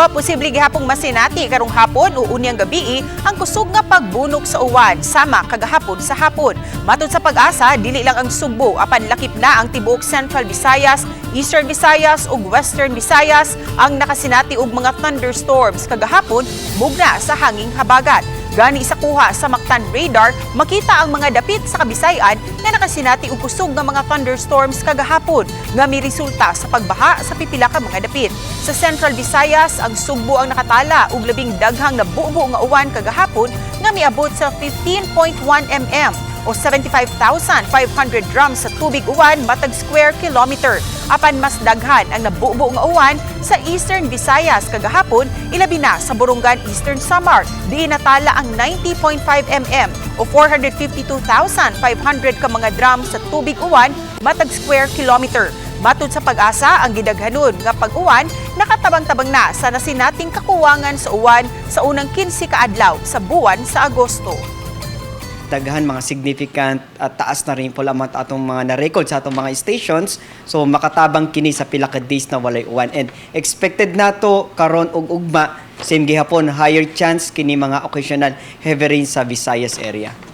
Posible gihapong masinati karong hapon o unyang gabi ang kusog nga pagbunok sa uwan sama kagahapon sa hapon. Matod sa Pag-asa, dili lang ang Sugbo apan lakip na ang tibuok Central Visayas, Eastern Visayas ug Western Visayas ang nakasinati og mga thunderstorms kagahapon mugna sa hanging habagat. Gani sa kuha sa Mactan Radar, makita ang mga dapit sa Kabisayan nga nakasinati og kusog nga mga thunderstorms kagahapon nga miresulta sa pagbaha sa pipila ka mga dapit. Sa Central Visayas, ang Sugbo ang nakatala og labing daghang nabubo nga uwan kagahapon nga miabot sa 15.1 mm o 75,500 drums sa tubig uwan matag square kilometer. Apan mas daghan ang nabubo nga uwan sa Eastern Visayas kagahapon, ilabi na sa Borongan, Eastern Samar. Diin natala ang 90.5 mm o 452,500 ka mga drum sa tubig uwan matag square kilometer. Matod sa Pag-asa, ang gidaghanon nga pag-uwan nakatabang-tabang na sa nasinating kakuwangan sa uwan sa unang 15 ka adlaw sa buwan sa Agosto. Daghan mga significant at taas na rainfall amount atong mga na-record sa atong mga stations. So makatabang kini sa pila ka days na walay uwan and expected nato karon ug ugma, same gihapon, higher chance kini mga occasional heavy rain sa Visayas area.